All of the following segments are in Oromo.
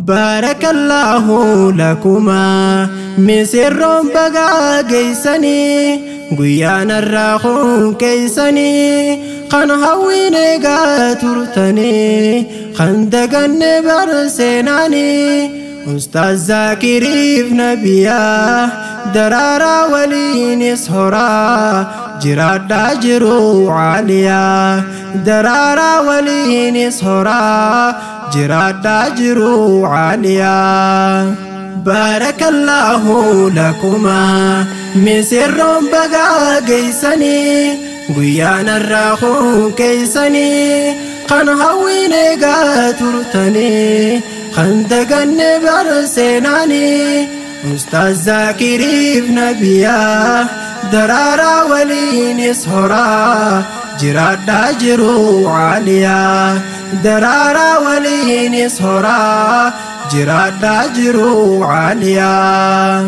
Barakallahu lakumaa misirroon bagaa geeysanii guyyaan irraa kun keeysanii kan hawwiin eegaa turtanii kan daganne bar seenaanii Ustaaz Zaakiriif Nabiyaa daraaraa waliinis horaa jiraadhaa jiru caaliyaa daraaraa waliinis horaa jiraadhaa jiru caaliyaa. Barakallahu lakumaa misirroon bagaa geeysanii guyyaan irraa kun keeysanii kan hawwiin eegaa turtanii kan daganne bar seenaanii Ustaaz Zaakiriif Nabiyaa daraaraa waliinis horaa jiraadhaa jiru caaliyaa daraaraa waliinis horaa jiraadhaa jiru caaliyaa.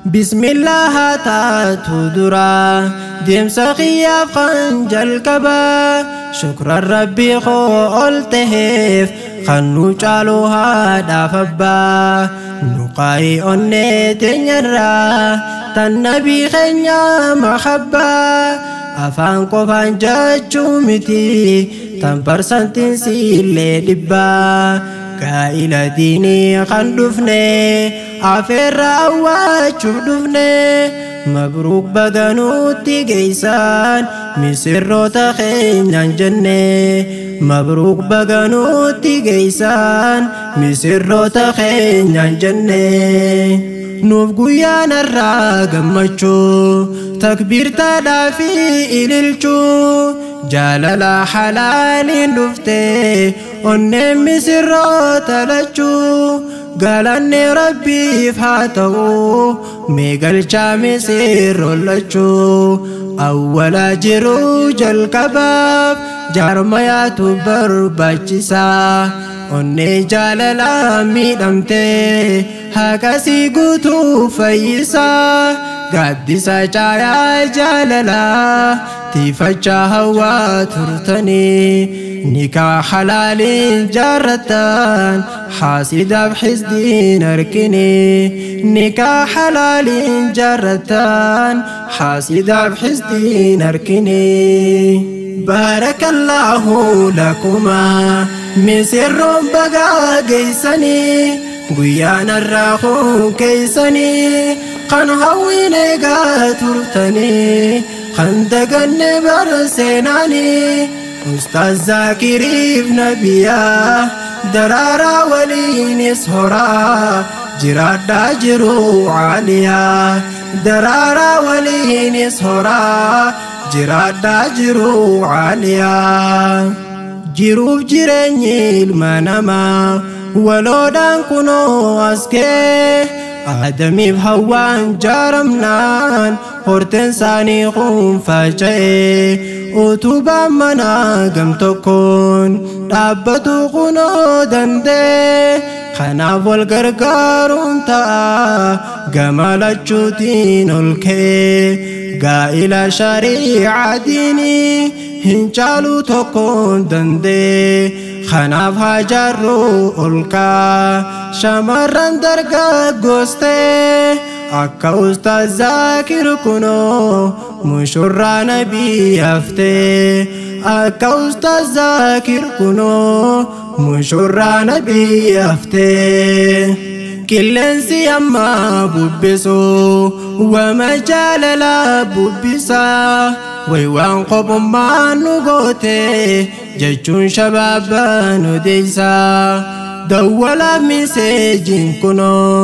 Bismillah taatu duraa deemsa qiyyaaf kan jalqabaa shukran rabbii koo ol taheef kan nu caalu haadhaaf abbaa nu qaayii onnee teenyarraa tan nabii keenya mahabbaa afaan qofaan jechuu miti tan parsantiin siillee dhibbaa gaa'ila diinii kan dhufne afeerra awwaachuuf dhufne mabruuk baganuutti geeysan misirroota keenyaan jenne mabruuk baganuutti geeysan misirroota keenyaan jenne nuuf guyyaan irraa gammachuu takbiirtaadhaa fi ililchuu jaalala halaaliin dhufte onneen misirroota lachuu galanni rabbiif haa ta'u mee galchaa misirroon lachuu awwala jiruu jalqabaaf jaarmayaatu barbaachisaa onnee jaalalaa miidhamte haqasii guutuu fayyisaa gaaddisa caayaa jaalalaa tiifachaa hawwaa turtanii nikaa halaaliin jaarrattan xaasidaaf xisdiin arkinii nikaa halaaliin jaarrattan xaasidaaf xisdiin arkinii. Barakallahu lakumaa misirroon bagaa geeysanii guyyaan irraa kun keeysanii kan hawwiin eegaa turtanii kan daganne bar seenaanii Ustaaz Zaakiriif Nabiyaa daraaraa waliinis horaa jiraadhaa jiru caaliyaa daraaraa waliinis horaa jiraadhaa jiru caaliyaa. Jiruuf jireenyi ilma namaa waloodhaan kunoo as ga'e Aadamiif Hawwaan jaaramnaan horteen isaanii kun faca'e utubaan manaa gam tokkoon dhaabbatu kunoo danda'e kanaaf wal gargaaruun ta'a gama lachuutiin ol ka'e gaa'ila sharii'aa diinii hin caalu tokkoon danda'e kanaaf haa jaarru ol ka'a shamarran dargaggoostee akka Ustaaz Zaakir kunoo mushurraa nabii haftee akka Ustaaz Zaakir kunoo mushurraa nabii haftee. Qilleensi ammaa bubbisu wama jaalalaa bubbisaa waywaan qophummaa nu goote jechuun shabaabaa nu deeysaa. Dawwalaaf miseejiin kunoo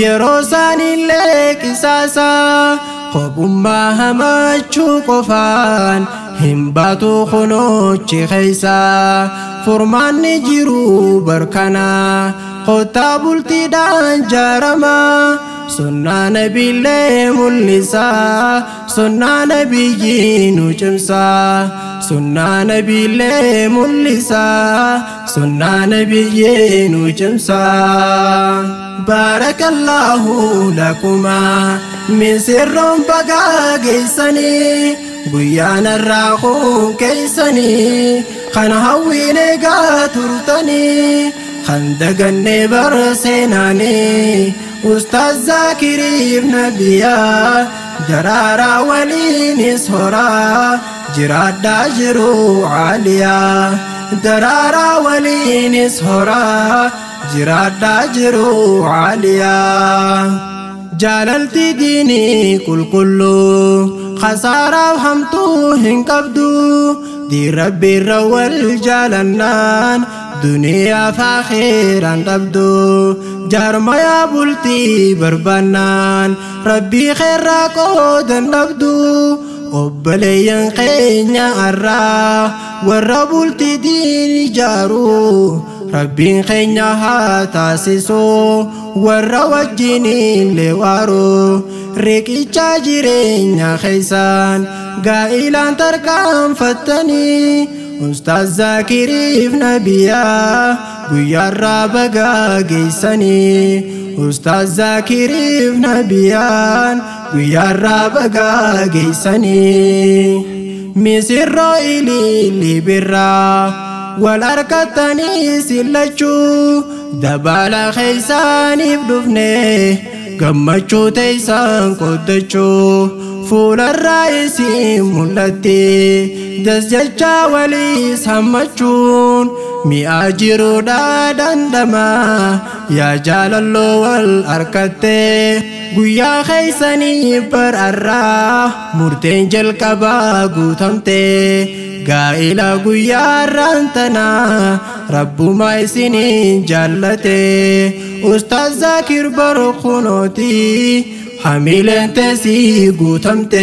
yeroo isaaniillee qisaasaa kophummaa hamachuu qofaan hin baatu kunoochi keeysaa furmaanni jiru barkanaa kottaa bultiidhaan jaaramaa sunnaa nabiillee mul'isaa sunnaa nabiyyii nu cimsaa sunnaa nabiillee mul'isaa sunnaa nabiyyii nu cimsaa. Barakallahu lakumaa misirroon bagaa geessanii guyyaan irraa kun keessanii kan hawwiin eegaa turtanii Kan daganne bara seenaanii Ustaaz Zaakiriif Nabiyaa daraaraa waliinis horaa jiraadhaa jiru caaliyaa daraaraa waliinis horaa jiraadhaa jiru caaliyaa. Jaalalti diinii qulqulluu khasaaraaf hamtuu hin qabdu diin rabbiirra wal jaalannaan duniyaaf akhiiraan dhabdu jaarmayaa bultii barbaannaan rabbii kheerraa qoodan dhabdu obboleeyyan keenya arraa warra bultii diin ijaaru rabbiin keenya haa taasisu warra wajjiniin leewaaru riqicha jireenya keessaan gaa'ilaan tarkaanfattanii Ustaaz Zaakiriif Nabiyaa guyyaarraa bagaa geessanii Ustaaz Zaakiriif Nabiyaan guyyaarraa bagaa geessanii misirroo ililli birraa wal harkattanii sillachuu dabala keessaaniif dhufne gammachuu teessaan qooddachuu fuularraa isin mul'atti das jecha waliis hammachuun mi'a jiruudha dandama yaa jaalalloo wal harkatte guyyaa keessanii bararraa murteen jalqabaa guutamte gaa'ila guyyaa har'aan tanaa rabbuma isiniin jaallate Ustaaz Zaakir Barkunooti hamileen teessii guutamte.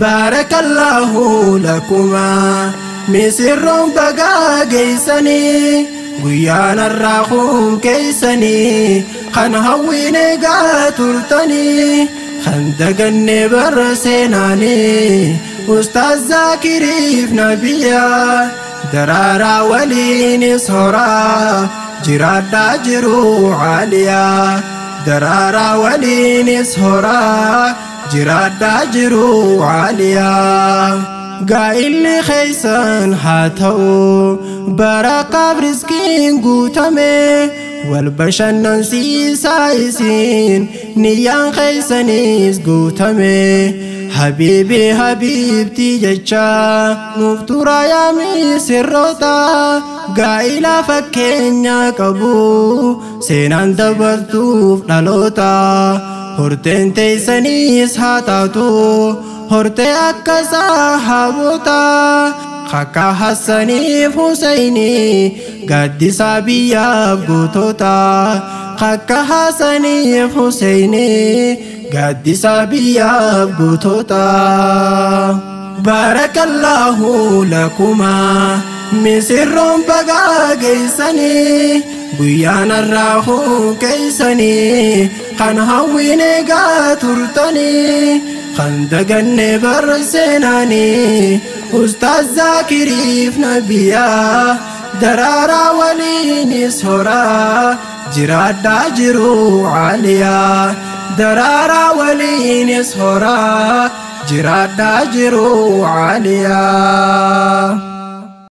Baarakallaahu lakumaa misirroon bagaa geessanii guyyaan har'aa kun keessanii kan hawwiin eegaa turtanii kan daganne bara seenaanii Ustaaz Zaakiriif Nabiyaa daraaraa waliinis horaa jiraadhaa jiru caaliyaa daraaraa waliinis horaa jiraadhaa jiru caaliyaa. Gaa'illi keessan haa ta'u barakaaf riskiin guutame wal bashannansiisaa isin niyyaan keessanis guutame habiibi habiibtii jecha nuuf turaa yaa misirroota gaa'ila fakkeenya qabu seenaan dabartuuf dhaloota horteen teessaniis haa taatu hortee akka sahaabota akka Hassaniif Huseyni gaaddisaa biyyaaf gootota akka Hassaniif Huseyni gaaddisaa biyyaaf gootota. Baarakallaahu lakumaa misirroon bagaa geessanii guyyaan har'aa kun keessanii kan hawwiin eegaa turtanii kan daganne bara seenaanii Ustaaz Zaakiriif Nabiyaa daraaraa waliinis horaa jiraadhaa jiru caaliyaa daraaraa waliinis horaa jiraadhaa jiru caaliyaa.